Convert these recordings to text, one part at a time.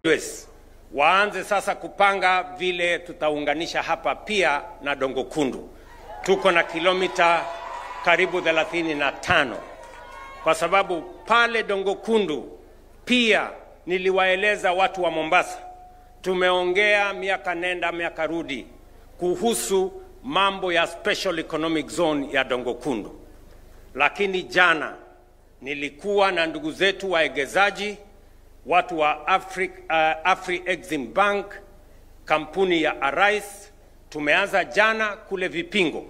Railways waanze sasa kupanga vile tutaunganisha hapa pia na Dongo Kundu. Tuko na kilomita karibu 35, kwa sababu pale Dongo Kundu pia niliwaeleza watu wa Mombasa, tumeongea miaka nenda miaka rudi kuhusu mambo ya Special Economic Zone ya Dongo Kundu. Lakini jana nilikuwa na ndugu zetu waegezaji, watu wa Afri Exim Bank, kampuni ya Arise. Tumeanza jana kule Vipingo,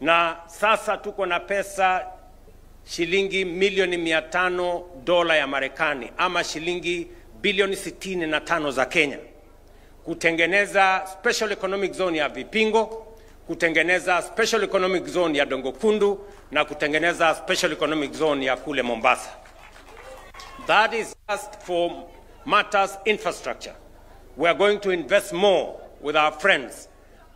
na sasa tuko na pesa shilingi milioni 500 dola ya Marekani ama shilingi bilioni 65 za Kenya kutengeneza Special Economic Zone ya Vipingo, kutengeneza Special Economic Zone ya Dongo Kundu na kutengeneza Special Economic Zone ya kule Mombasa. That is just for matters infrastructure. We are going to invest more with our friends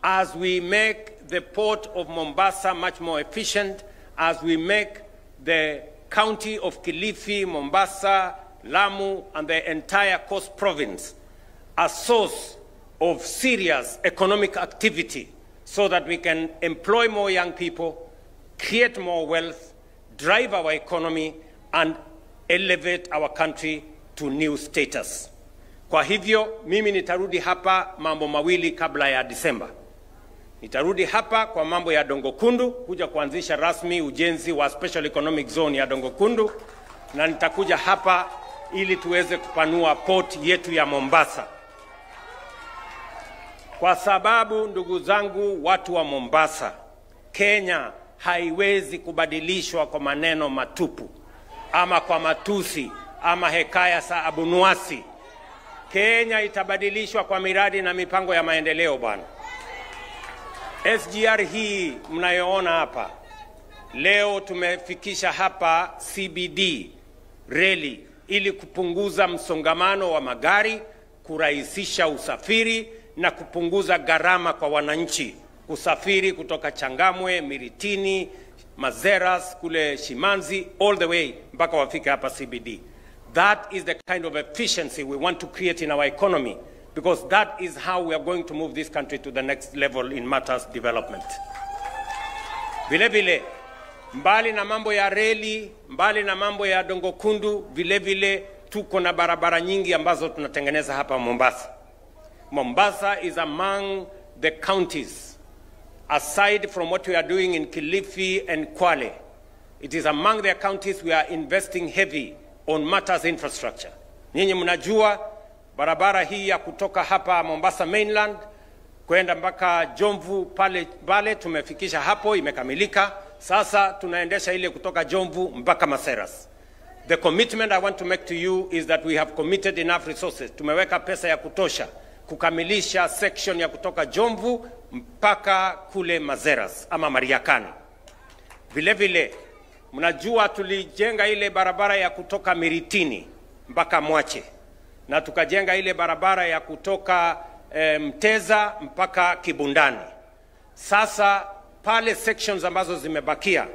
as we make the port of Mombasa much more efficient, as we make the county of Kilifi, Mombasa, Lamu, and the entire coast province a source of serious economic activity, so that we can employ more young people, create more wealth, drive our economy, and elevate our country to new status. Kwa hivyo, mimi nitarudi hapa mambo mawili kabla ya Disemba. Nitarudi hapa kwa mambo ya Dongo Kundu, kuja kuanzisha rasmi ujenzi wa Special Economic Zone ya Dongo Kundu, na nitakuja hapa ili tuweze kupanua port yetu ya Mombasa. Kwa sababu ndugu zangu watu wa Mombasa, Kenya haiwezi kubadilishwa kwa maneno matupu ama kwa matusi ama hekaya za Abunuwasi. Kenya itabadilishwa kwa miradi na mipango ya maendeleo bwana. SGR hii mnayoona hapa leo, tumefikisha hapa CBD reli ili kupunguza msongamano wa magari, kurahisisha usafiri na kupunguza gharama kwa wananchi kusafiri kutoka Changamwe, Miritini, Mazeras, kule Shimanzi, all the way mpaka wafike hapa CBD. That is the kind of efficiency we want to create in our economy, because that is how we are going to move this country to the next level in matters development. Vile vile, mbali na mambo ya reli, mbali na mambo ya Dongo Kundu, vile vile tuko na barabara nyingi ambazo tunatengeneza hapa Mombasa. Mombasa is among the counties, aside from what we are doing in Kilifi and Kwale, it is among the counties we are investing heavy on matters infrastructure. Nyinyi mnajua barabara hii ya kutoka hapa Mombasa mainland kwenda mpaka Jomvu pale, pale tumefikisha hapo, imekamilika. Sasa tunaendesha ile kutoka Jomvu mpaka Maseras. The commitment I want to make to you is that we have committed enough resources. Tumeweka pesa ya kutosha kukamilisha section ya kutoka Jomvu mpaka kule Mazeras ama Mariakani. Vile vile mnajua tulijenga ile barabara ya kutoka Miritini mpaka Mwache, na tukajenga ile barabara ya kutoka Mteza mpaka Kibundani. Sasa pale sections ambazo zimebakia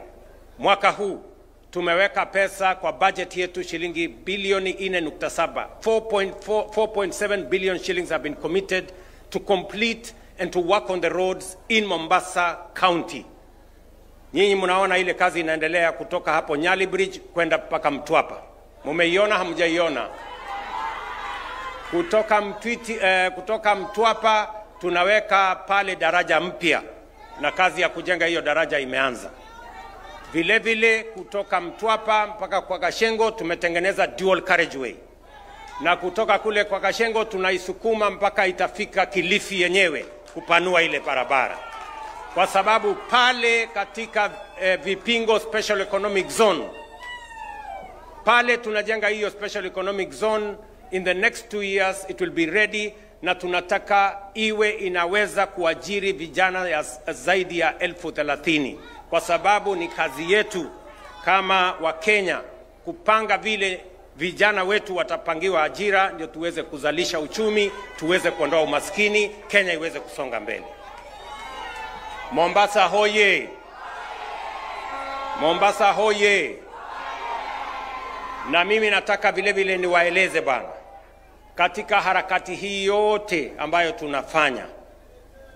mwaka huu tumeweka pesa kwa budget yetu shilingi bilioni 4.7. 4.7 billion shillings have been committed to complete and to work on the roads in Mombasa County. Nyinyi mnaona ile kazi inaendelea kutoka hapo Nyali Bridge kwenda mpaka Mtwapa. Mumeiona, hamjaiona? Kutoka kutoka Mtwapa tunaweka pale daraja mpya, na kazi ya kujenga hiyo daraja imeanza. Vile vile kutoka Mtwapa mpaka kwa Kashengo tumetengeneza dual carriageway, na kutoka kule kwa Kashengo tunaisukuma mpaka itafika Kilifi yenyewe kupanua ile barabara, kwa sababu pale katika Vipingo Special Economic Zone, pale tunajenga hiyo Special Economic Zone. In the next 2 years it will be ready, na tunataka iwe inaweza kuajiri vijana ya zaidi ya 30,000, kwa sababu ni kazi yetu kama Wakenya kupanga vile vijana wetu watapangiwa ajira, ndio tuweze kuzalisha uchumi, tuweze kuondoa umaskini, Kenya iweze kusonga mbele. Mombasa hoye! Mombasa hoye! Na mimi nataka vile vile niwaeleze bwana, Katika harakati hii yote ambayo tunafanya,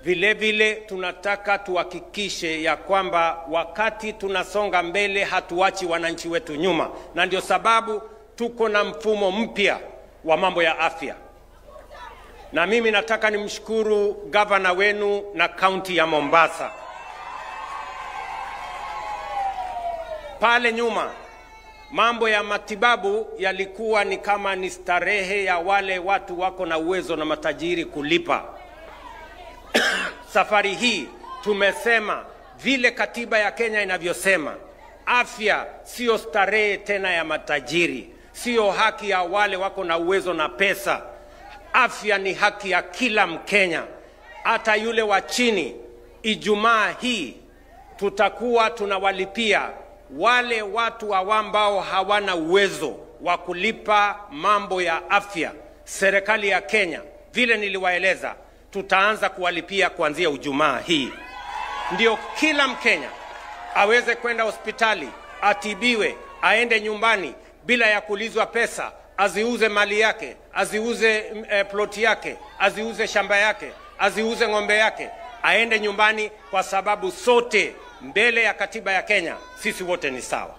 vile vile tunataka tuhakikishe ya kwamba wakati tunasonga mbele hatuachi wananchi wetu nyuma, na ndio sababu tuko na mfumo mpya wa mambo ya afya. Na mimi nataka nimshukuru gavana wenu na kaunti ya Mombasa. Pale nyuma mambo ya matibabu yalikuwa ni kama ni starehe ya wale watu wako na uwezo na matajiri kulipa. Safari hii tumesema vile katiba ya Kenya inavyosema, afya sio starehe tena ya matajiri, sio haki ya wale wako na uwezo na pesa. Afya ni haki ya kila Mkenya, hata yule wa chini. Ijumaa hii tutakuwa tunawalipia wale watu ambao hawana uwezo wa kulipa mambo ya afya. Serikali ya Kenya, vile niliwaeleza, tutaanza kuwalipia kuanzia Ijumaa hii, ndio kila Mkenya aweze kwenda hospitali, atibiwe, aende nyumbani bila ya kuulizwa pesa, aziuze mali yake, aziuze ploti yake, aziuze shamba yake, aziuze ng'ombe yake, aende nyumbani, kwa sababu sote mbele ya katiba ya Kenya sisi wote ni sawa.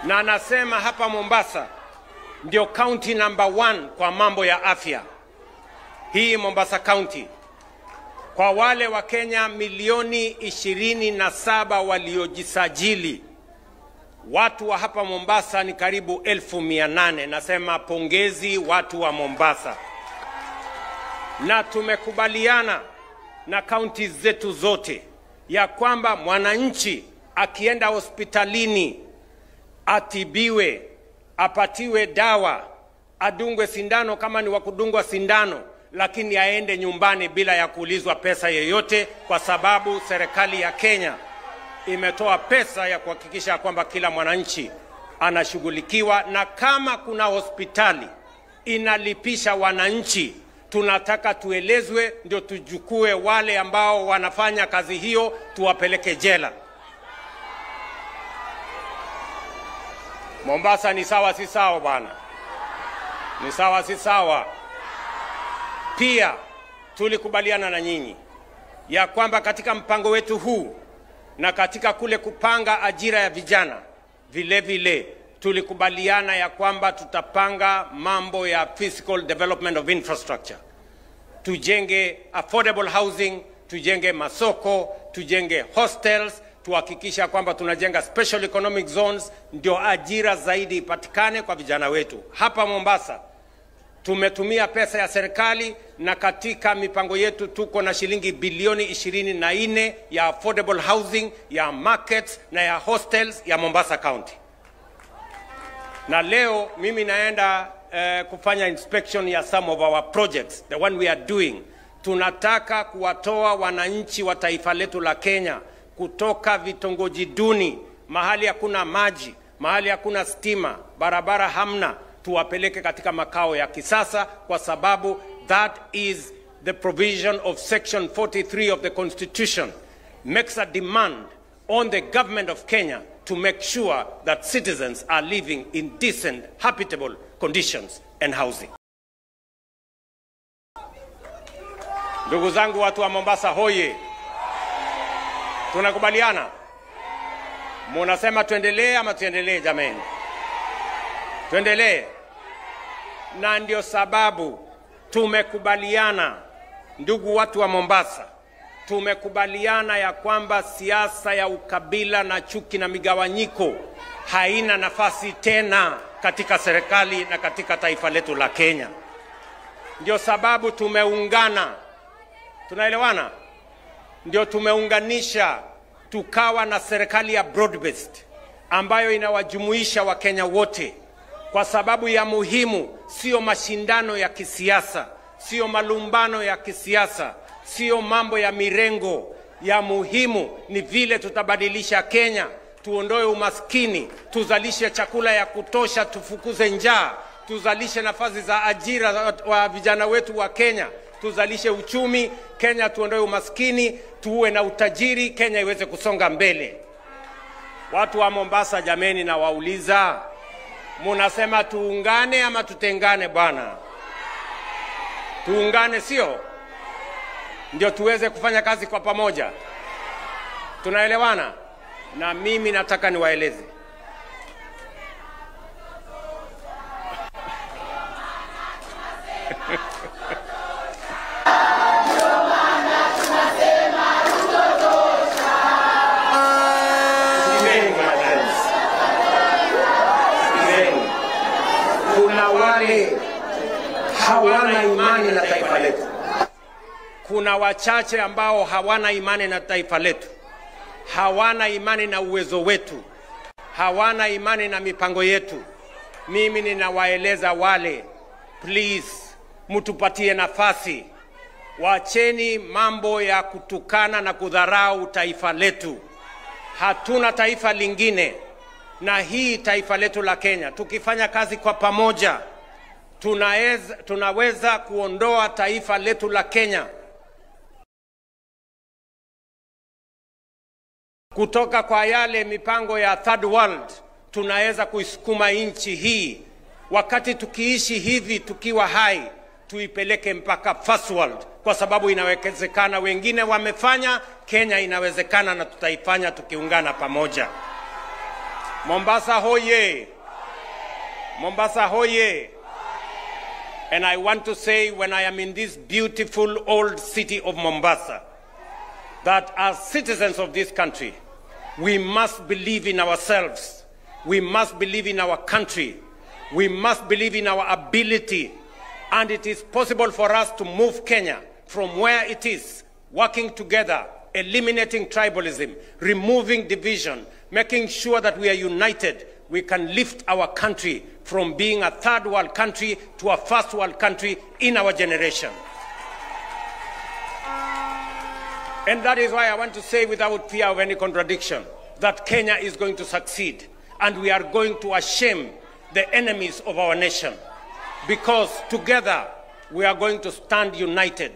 Na nasema hapa Mombasa ndio county number 1 kwa mambo ya afya. Hii Mombasa County, kwa wale wa Kenya milioni 27 waliojisajili, watu wa hapa Mombasa ni karibu 800,000. Nasema pongezi watu wa Mombasa. Na tumekubaliana na kaunti zetu zote ya kwamba mwananchi akienda hospitalini atibiwe, apatiwe dawa, adungwe sindano kama ni wa kudungwa sindano, lakini aende nyumbani bila ya kuulizwa pesa yoyote, kwa sababu serikali ya Kenya imetoa pesa ya kuhakikisha kwamba kila mwananchi anashughulikiwa. Na kama kuna hospitali inalipisha wananchi, tunataka tuelezwe, ndio tujukue wale ambao wanafanya kazi hiyo, tuwapeleke jela. Mombasa ni sawa si sawa bwana? Ni sawa si sawa? Pia tulikubaliana na nyinyi ya kwamba katika mpango wetu huu na katika kule kupanga ajira ya vijana, vile vile tulikubaliana ya kwamba tutapanga mambo ya physical development of infrastructure. Tujenge affordable housing, tujenge masoko, tujenge hostels, tuhakikisha kwamba tunajenga special economic zones, ndio ajira zaidi ipatikane kwa vijana wetu. Hapa Mombasa tumetumia pesa ya serikali, na katika mipango yetu tuko na shilingi bilioni 24 ya affordable housing, ya markets na ya hostels ya Mombasa County. Na leo mimi naenda kufanya inspection ya some of our projects, the one we are doing. Tunataka kuwatoa wananchi wa taifa letu la Kenya kutoka vitongoji duni, mahali hakuna maji, mahali hakuna stima, barabara hamna, tuwapeleke katika makao ya kisasa, kwa sababu that is the provision of section 43 of the Constitution, makes a demand on the government of Kenya to make sure that citizens are living in decent, habitable conditions and housing. Ndugu zangu watu wa Mombasa hoye, tunakubaliana? Munasema tuendelee ama tuendelee jameni? Tuendelee. Na ndio sababu tumekubaliana, ndugu watu wa Mombasa, tumekubaliana ya kwamba siasa ya ukabila na chuki na migawanyiko haina nafasi tena katika serikali na katika taifa letu la Kenya. Ndio sababu tumeungana. Tunaelewana? Ndio tumeunganisha tukawa na serikali ya broad-based ambayo inawajumuisha Wakenya wote, kwa sababu ya muhimu sio mashindano ya kisiasa, sio malumbano ya kisiasa, sio mambo ya mirengo. Ya muhimu ni vile tutabadilisha Kenya, tuondoe umaskini, tuzalishe chakula ya kutosha, tufukuze njaa, tuzalishe nafasi za ajira wa vijana wetu wa Kenya, tuzalishe uchumi Kenya, tuondoe umaskini, tuwe na utajiri, Kenya iweze kusonga mbele. Watu wa Mombasa jameni, na wauliza, Munasema tuungane ama tutengane bwana? Tuungane, sio? Ndio tuweze kufanya kazi kwa pamoja. Tunaelewana? Na mimi nataka niwaeleze. Kuna wale hawana imani na taifa letu. Kuna wachache ambao hawana imani na taifa letu. Hawana imani na uwezo wetu. Hawana imani na mipango yetu. Mimi ninawaeleza wale, please, mtupatie nafasi. Wacheni mambo ya kutukana na kudharau taifa letu. Hatuna taifa lingine. Na hii taifa letu la Kenya, tukifanya kazi kwa pamoja, tunaweza kuondoa taifa letu la Kenya kutoka kwa yale mipango ya third world. Tunaweza kuisukuma nchi hii, wakati tukiishi hivi tukiwa hai, tuipeleke mpaka first world, kwa sababu inawezekana. Wengine wamefanya, Kenya inawezekana, na tutaifanya tukiungana pamoja. Mombasa hoye! Mombasa hoye! And I want to say, when I am in this beautiful old city of Mombasa, that as citizens of this country, we must believe in ourselves. We must believe in our country. We must believe in our ability. And it is possible for us to move Kenya from where it is, working together, eliminating tribalism, removing division, making sure that we are united. We can lift our country from being a third world country to a first world country in our generation. And that is why I want to say, without fear of any contradiction, that Kenya is going to succeed, and we are going to shame the enemies of our nation, because together we are going to stand united.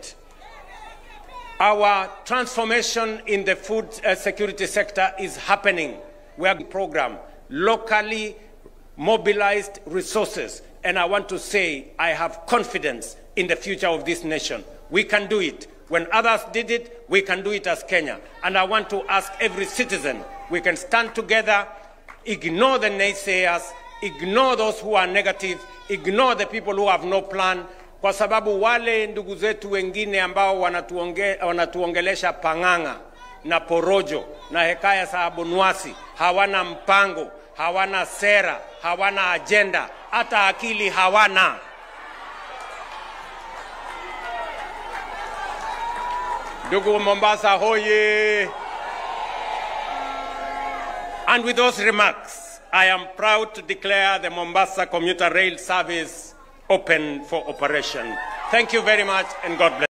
Our transformation in the food security sector is happening. We have a program, locally mobilized resources, and I want to say I have confidence in the future of this nation. We can do it. When others did it, we can do it as Kenya. And I want to ask every citizen, we can stand together, ignore the naysayers, ignore those who are negative, ignore the people who have no plan, kwa sababu wale ndugu zetu wengine ambao wanatuongelesha pang'ang'a na porojo na hekaya za Abunuwasi, hawana mpango, hawana sera, hawana agenda, hata akili hawana. Ndugu Mombasa hoye! And with those remarks, I am proud to declare the Mombasa Commuter Rail Service open for operation. Thank you very much, and God bless.